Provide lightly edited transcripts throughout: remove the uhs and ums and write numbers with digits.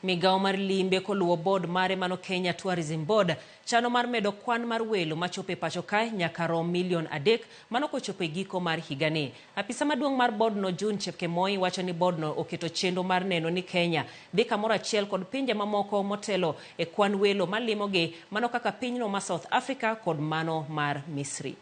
Migawo mar limbe koluwo board mare mano Kenya Tourism Board chano mar medo kwan mar welo machopo e pacho kae nyaka rom milion 3 mano kochopo e giko mar higani. Apisa maduong' mar board no June Chepkemoi wacho ni board no oketo chenro mar neno ni Kenya dhi kamoro achiel kod pinje mamoko motelo e kwan welo malimogi mano kaka pinyno ma South Africa kod mano mar Misri.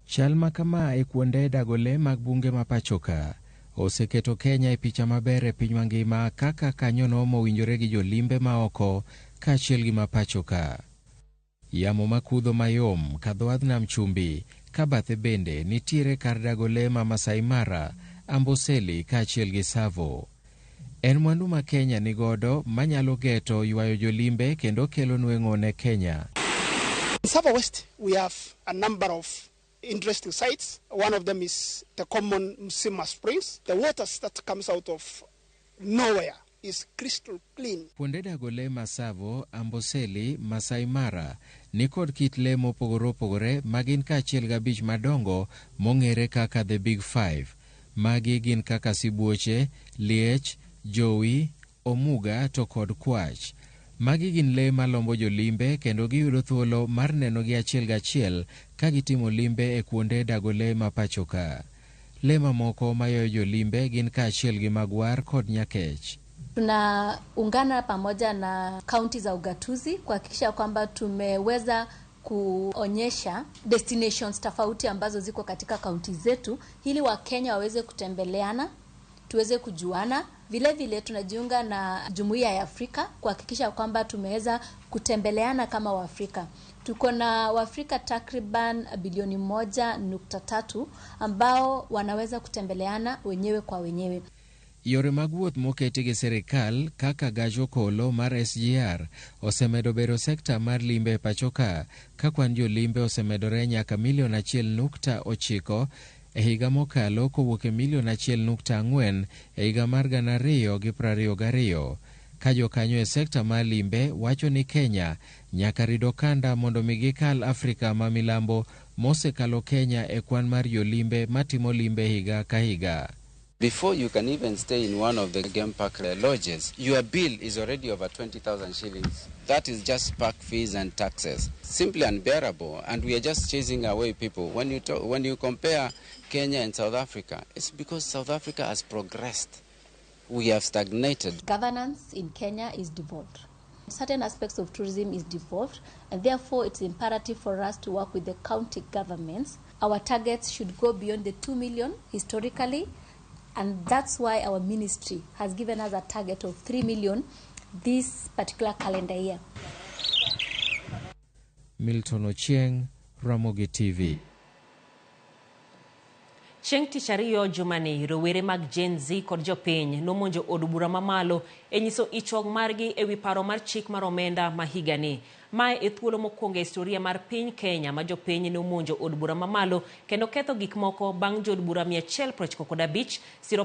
Chal ma kama e kuonde dago lee mag bunge ma pacho ka oseketo Kenya e picha maber e piny mangima kaka kanyono mowinjore gi jolimbe ma oko kaachiel gi ma pacho ka. Yamo makudho mayom kadho wadh nam chumbi ka bathe bende nitiere kar dago lee ma Masai Mara, Amboseli kaachiel gi Tsavo. En mwandu ma Kenya nigodo manyalo geto ywayo jolimbe kendo kelo nweng'o ne Kenya. In Tsavo West, we have a number of interesting sites. One of them is the common Msima Springs. The waters that comes out of nowhere is crystal clean. Kuonde dago lee ma Tsavo, Amboseli, Masai Mara nikod kit lee mopogore opogore ma gin kaachiel gabich madongo mong'ere kaka The Big Five. Magi gin kaka sibuoche, liech, jowi, omuga to kod kwach. Magi gin lee malombo jolimbe kendo giyudo thuolo mar nenogi achiel gachiel ka gitimo limbe e kuonde dago lee ma pacho ka. Lee mamoko mayoyo jolimbe gin kaachiel gi magwar kod nyakech. Tunaungana pamoja na kaunti za ugatuzi kuhakikisha kwamba tumeweza kuonyesha destinations tofauti ambazo ziko katika kaunti zetu ili Wakenya waweze kutembeleana, tuweze kujuana. Vile vile tunajiunga na Jumuiya ya Afrika kuhakikisha kwamba tumeweza kutembeleana kama Waafrika. Tuko na Waafrika takriban bilioni 1.3 ambao wanaweza kutembeleana wenyewe kwa wenyewe. Yore mag wuoth moketi gi sirikal kaka gach okolo mar SGR osemedo bero sekta mar limbe e pacho ka ka kwan jolimbe osemedore nyaka milion 1.9 e higa mokalo kowuok e milion 1.4 e higa mar 2022 ka jokanyo e sekta mar limbe wacho ni Kenya nyaka rid okanda mondo mi gikal Afrika ma milambo mosekalo Kenya e kwan mar jolimbe matimo limbe higa ka higa. Before you can even stay in one of the game park lodges, your bill is already over 20,000 shillings. That is just park fees and taxes. Simply unbearable, and we are just chasing away people. When you compare Kenya and South Africa, it's because South Africa has progressed. We have stagnated. Governance in Kenya is devolved. Certain aspects of tourism is devolved, and therefore it's imperative for us to work with the county governments. Our targets should go beyond the 2 million historically, and that's why our ministry has given us a target of 3 million this particular calendar year. Milton Ochieng, Ramogi TV. Chieng' tich ariyo jumani, rowere mag Gen Z kod jopiny nomonjo od bura mamalo e nyiso ich wang' margi ewi paro mar chik mar omenda ma higani. Mae e thuolo mokwongo e historia mar piny Kenya ma jopiny nomonjo od bura mamalo kendo ketho gik moko bang' jood bura 195 siro.